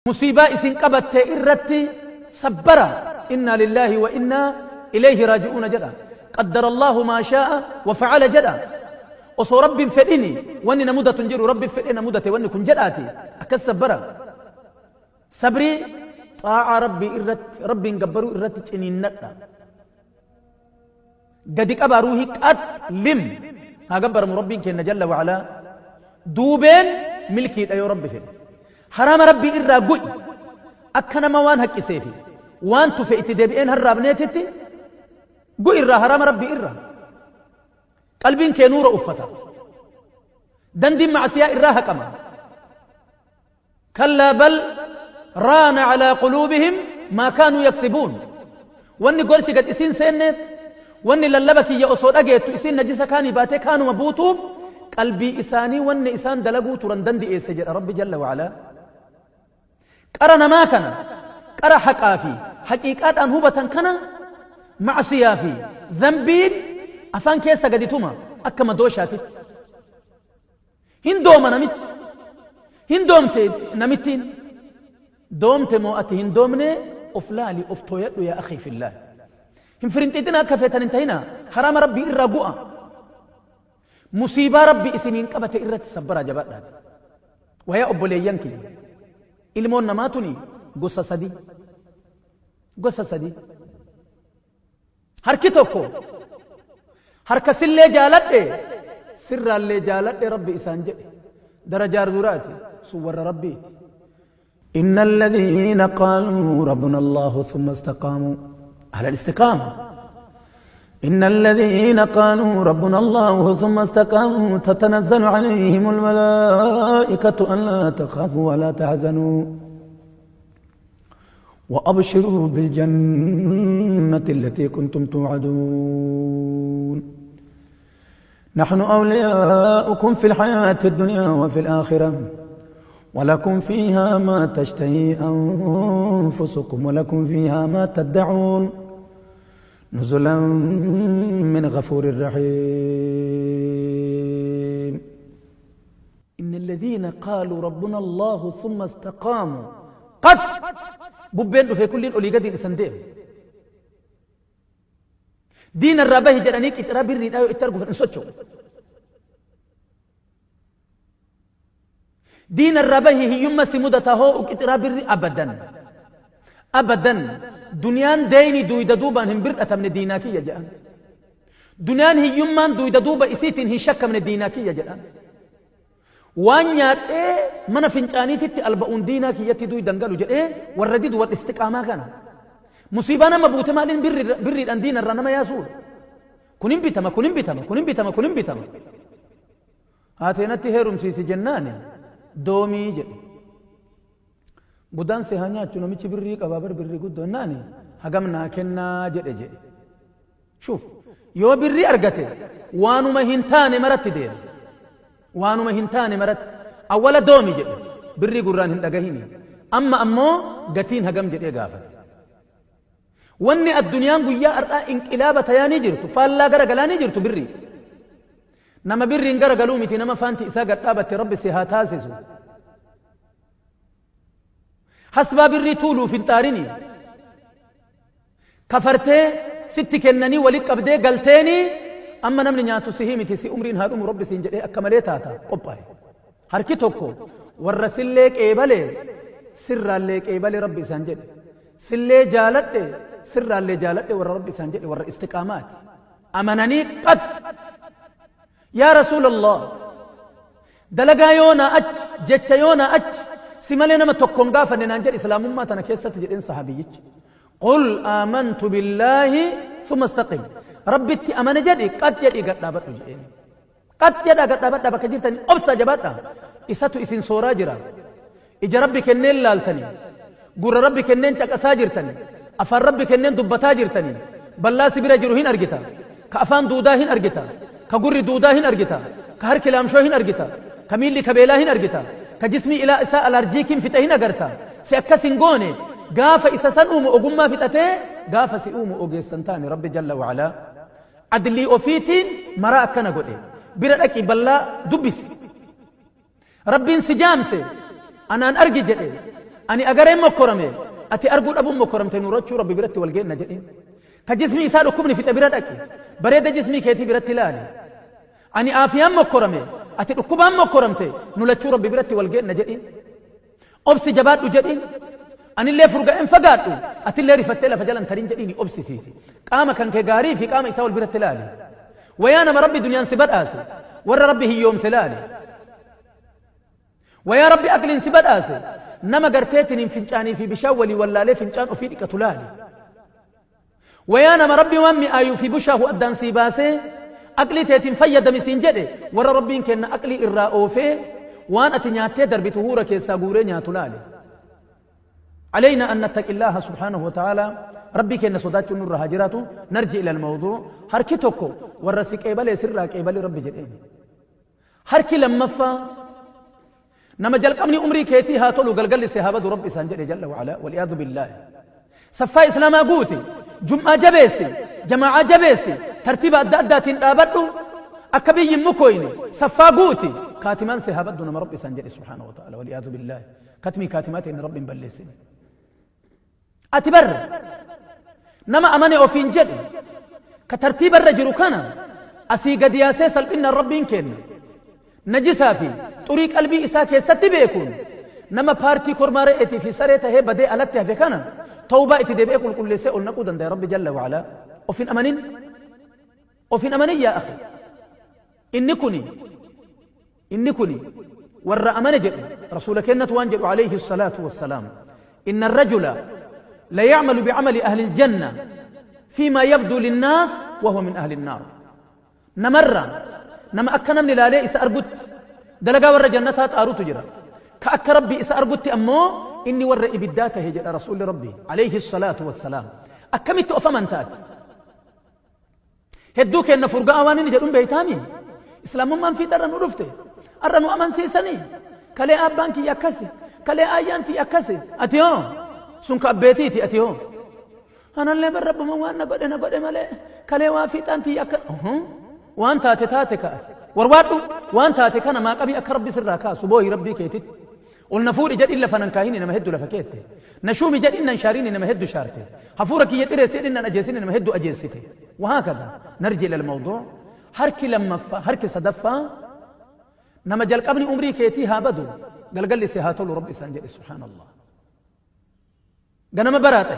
Musiibaa isin qabatte irratti sabbara. Innaa lillaahi wa innaa ilayhi raaji'uuna jedha. Qaddara Allaahu maa shaa'a wa fa'ala jedha. Osoo Rabbi hin fedhini wanni na mudatu hin jiru, Rabbi fedhee na mudate wanni kun jedhaati akkas sabbara. Sabrii xaa'aa Rabbii irratti, Rabbiin gabbaruu irratti ciniinnadha. Gadi qabaa ruuhii qax lim haa gabbaramu Rabbiin keenna jalla wa'alaa. Duubeen milkiidha yoo Rabbi fedhe. Haraama Rabbii irraa gu'i, akka nama waan haqqiseefi waan tufe itti deebi'een harraabneetitti gu'i irraa haraama Rabbii irraa. Qalbiin kee nuura uffata. Dandiin ma'asiyaa irraa haqama. Kallaa bal raana calaa quluubihim maa kaanuu yaksibuun. Wanni gorsi gad isiin seenneef, wanni lallaba kiyya osoo dhageettu isiin najisa kaanii baatee kaanuma buutuuf, qalbii isaanii wanni isaan dalaguu turan dandi'eesse jedha Rabbi jalla wa'alaa. Qara namaa kana, qara haqaa fi haqiiqaadhaan hubatan kana, ma'asiyaa fi dhanbiin afaan keessa gadi tuma akka madooshaatitti. Hin dooma namichi. Hin doomte namittiin. Doomte moo ati hin doomne, of laali, of tooyadhu yaa akhii fillah. Hin firinxiixina, akka feetan hin tahina, haraama Rabbii irraa gu'a. Musiibaa Rabbi isiniin qabate irratti sabbaraa jabaadhaati. Wayaa obboleeyyan kiyya. Ilmoon namaa tuni gosa sadi. Gosa sadi. Harki tokko harka sillee jaaladhe sirraallee jaaladhe Rabbi isaan jedhe. Darajaa duraati sun warra Rabbiiti. إن الذين قالوا ربنا الله ثم استقاموا على الاستقامة. إن الذين قالوا ربنا الله ثم استقاموا تتنزل عليهم الملائكة ألا تخافوا ولا تحزنوا وأبشروا بالجنة التي كنتم توعدون. نحن أولياؤكم في الحياة الدنيا وفي الآخرة، ولكم فيها ما تشتهي أنفسكم ولكم فيها ما تدعون، نزلا من غفور رحيم. إن الذين قالوا ربنا الله ثم استقاموا قد bubbeen dhufee kulliin olii gadiin isan deemu. Diina irraa bahi jedhanii qixira birriidhaa yoo itti arguuf hin socho'u. Diina irraa bahi, hiyyumma si mudata hoo'u qixiraa birri, abadan. Abadan duniyaan deeyni duuyda duubaan hin bir'atamne diinaa kiyya jedhan. Duniyaan hiyyummaan duuyda duuba isiitiin hin shakkamne diinaa kiyya jedhan. Waan nyaadhee mana fincaaniititti alba'uun diinaa kiyyatti duuydan galu jedhee warra didu warra istiqaamaa kana. Musiibaa nama buute maaliin birriidhaan diina irraa nama yaasuudha. Kun hin bitama, kun hin bitama, kun hin bitama, kun hin bitama. Haatee natti heerumsiisi jennaani doomii jedhe. Budaan si haa nyaachu, namichi birrii qabaa bar, birrii guddoo jennaani hagam naa kennaa jedhe. Shuuf, yoo birrii argate waanuma hin taane maratti deema. Waanuma hin taane maratti. Awwala doomi jedhe, birrii gurraan hin dhagahini. Amma ammoo gatiin hagam jedhee gaafate. Wanni addunyaan guyyaa har'aa inqilaaba tayaanii jirtu, faallaa gara galaanii jirtu birrii. Nama birriin gara galuu miti, nama faanti isaa gad dhaabatte Rabbi si haa taasisu. Hasbaa birrii tuuluuf hin xaarini. Kafartee sitti kennanii wali qabdee galteeni amma namni nyaatu sihii miti, si umriin haa dhumu Rabbi siin jedhee akka malee taata qophaa'e. Harki tokko warra sillee qeebale sirraallee qeebale Rabbi isaan jedhe. Sillee jaaladhe sirraallee jaaladhe warra Rabbi isaan jedhe warra istiqaamaati. Amananii qad. Yaa Rasuulallah, dalagaa yoonaa achi, jecha yoonaa achi si malee nama tokko hin gaafanne naan jedhe islaamummaa tana keessatti jedheen sahaabiyyichi. Qul aamantu billaahi thumma istaqim. Rabbitti amane jedhi, qad jedhi gad dhaabadhu jedheen. Qad jedhaa gad dhaabadhaa, bakka jirtanii obsaa jabaadhaa. Isatu isin sooraa jira. Ija Rabbi kenneen laaltanii, gurra Rabbi kenneen caqasaa jirtanii, afaan Rabbi kenneen dubbataa jirtanii, ballaa si bira jiru hin argita, ka afaan duudaa hin argita, ka gurri duudaa hin argita, ka harki laamshoo hin argita, ka miilli kabeelaa hin argita, ka jismii ilaa isaa alaarjiikiin fixe hin agarta. Si akkas hin goone, gaafa isa san uumu ogummaa fixatee gaafa si uumu ogeessan taane Rabbi jalla wa'alaa. Adlii ofiitiin maraa akkana godhe. Bira dhaqi ballaa dubbisi. Rabbiin si jaamse anaan argi jedhe. Ani agareen mokkorame, ati arguu dhabuun mokkoramte nu rachuu Rabbi biratti wal geenna jedhiin. Ka jismii isaa dhukkubni fixe bira dhaqi. Bareeda jismii keetii biratti ilaali. Ani aafiyaan mokkorame, ati dhukkubaan mokkoramte nu lachuu Rabbi biratti wal geenna jedhiin. Obsi jabaadhu jedhiin. Anillee furga'een fagaadhu, atillee rifattee lafa jalan tarin jedhiini obsisiisi. Qaama kan kee gaarii fi qaama isaa wal biratti ilaali. Wayaa nama Rabbi duniyaan si badhaase, warra Rabbi hiyyoomse laali. Wayaa Rabbi aqliin si badhaase, nama garteetiniin fincaanii fi bishaan walii wallaalee fincaan ofii dhiqatu laali. Wayaa nama Rabbi waan mi'aayuu fi bushaahu addaan sii baasee aqlii teetiin fayyadami siin jedhe warra Rabbiin kenna aqlii irraa oofee waan ati nyaattee darbitu huura keessaa guuree nyaatu laali. علينا أن نتقي الله سبحانه وتعالى ربي كنا صداتشو نور هاجراتو نرجع إلى الموضوع هركي توكو ورسي قيبالي سرا قيبالي ربي جدين هركي لما فا نما جلقمني عمري كيتي هاتولو قلقل سهابة ربي سانجل جل وعلا والعياذ بالله صفا إسلاما قوتي جمعة جبيسي جماعة جبيسي ترتيب أدى أداتين آبدو أكبي مكويني صفا قوتي كاتمان سهابة نما ربي سانجل سبحانه وتعالى والعياذ بالله Katmii kaatimaa teenne Rabbi hin balleessin. Ati bar nama amane ofiin jedhe ka tartiiba irra jiru kana asii gadi yaasee salphinnaan Rabbiin kenna. Najisaa fi xurii qalbii isaa keessatti beekuun nama paartii kormaa re'eetii fi saree tahee badee alatti hafe kana tawbaa itti deebi'ee qulqulleessee ol naquu dandaya Rabbi jalla wa'alaa. Of hin amanin. Of hin amanin yaa akhi. Inni kuni Inni kuni warra amane jedhu Rasuula keennatu waan jedhu alayhi salaatu wassalaam inna arrajula la ya'malu bi'amali ahli aljanna fiimaa yabduu linnaas wa huwa min ahli annaar namarra nama akka namni laalee isa argutti dalagaa warra jannataa xaarutu jira ka akka rabbi isa argutti ammoo inni warra ibiddaa tahe jedha rasuulli rabbi alayhi salaatu wassalaam akkamitti of amantaati Hedduu keenna furga'aa waan inni jedhuun beeytaami? Islaamummaan fiixa irra nu dhufte. Arra nu amansiisanii. Kalee abbaan kiyya akkasi. Kalee aayyaan tiyya akkasi. Ati hoo? Sun ka abbeetiiti ati hoo? Anallee bar rabbuma waan na godhe na godhe malee kalee waa fiixaan tiyya akka waan taate taate ka ati. Warwaadhu waan taate kana maa qabii akka rabbi sirraa kaasu booyi rabbii keetitti. Ol na fuudhi jedhin lafa nan kaahini nama heddu lafa keette. Na shuumi jedhin nan shaarini nama heddu shaarte. Hafuura kiyya xireessi jedhin nan ajeesini nama heddu ajeessite. Wahaakadha. Narji ila almawduu. Harki lammaffaa, harki sadaffaa nama jalqabni umrii keetii haa badu galgalli si haa tolu rabbi isaan jedhe subhaanallah. Ganama baraa ta'e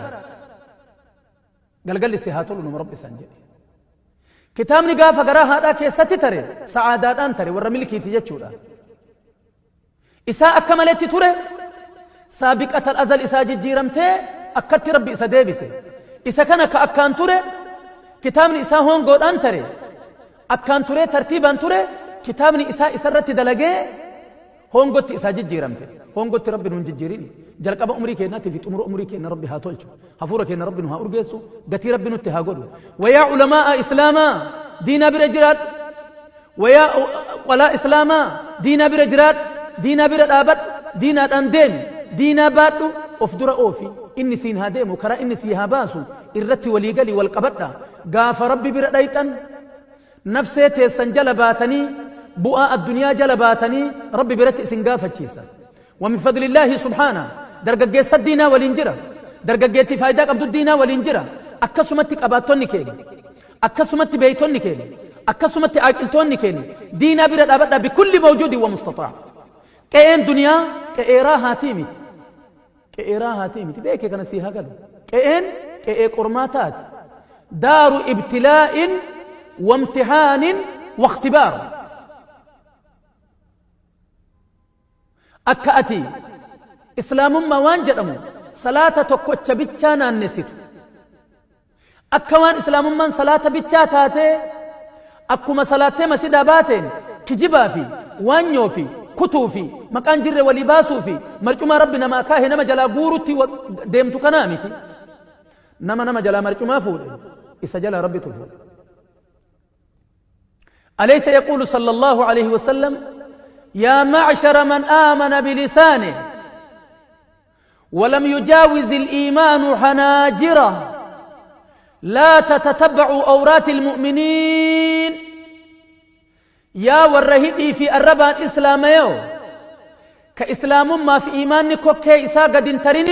galgalli si haa tolu nama rabbi isaan jedhe. Kitaabni gaafa garaa haadhaa keessatti tare sa'aadaadhaan tare warra milkiiti jechuudha. Isaa akka maletti ture saabiqatal azal isaa jijjiiramtee akkatti rabbi isa deebise. Isa kana ka akkaan ture kitaabni isaa hongoodhaan tare akkaan turee tartiibaan ture kitaabni isaa isarratti dalagee hongotti isaa jijjiiramte. Hongotti rabbi nun jijjiirini. Jalqaba umrii keenyaatii fi xumura umrii keenya rabbi haa tolchu. Hafuura keenya rabbi nu haa urgeessu. Gatii rabbi nutti haa godhu. Wayaa ulamaa'a islaamaa diinaa bira jiraadhu. Wayaa qolaa islaamaa diinaa bira jiraadhu, diinaa bira dhaabadhu, diinaadhaan deemi, diinaa baadhu, of dura oofi, inni siin haa deemu, karaa inni sii haa baasu, irratti walii gali, wal qabadha. Gaafa Rabbi bira dhayxan, nafsee teessan jala baatanii, bu'aa addunyaa jala baatanii, Rabbi biratti isin gaafachiisa. Wa min fadlillaahi subhaana, dargaggeessa diinaa waliin jira, dargaggeettii faayidaa qabdu diinaa waliin jira, akkasumatti qabaattonni keenya. Akkasumatti beeytonni keenya, akkasumatti aaqiltoonni keenya diinaa bira dhaabadhaa bikulli mawjuudin wa mustaxaa. Qe'een duniyaa qe'ee raahaatii miti. Qe'ee raahaatii miti. Beekee kana sii haa galu. Qe'een qe'ee qormaataati. Daaru ibtilaa'in wamtihaanin waqtibaar. Akka ati Islaamummaa waan jedhamu salaata tokkocha bichaa naannessitu. Akka waan Islaamummaan salaata bichaa taatee akkuma salaattee masidaa baateen kijibaa fi waanyoo fi kutuu fi maqaan jirre walii baasuu fi marcumaa Rabbi namaa kaahe nama jalaa guurutti deemtu kanaa miti. Nama nama jalaa marcumaa fuudhe isa jalaa Rabbitu fuudhe. أليس يقول صلى الله عليه وسلم يا معشر من آمن بلسانه ولم يجاوز الإيمان حناجره لا تتتبعوا أورات المؤمنين يا ورهدي في الربان إسلام يو Ka islaamummaa fi iimaanni kokkee isaa gad hin tarin.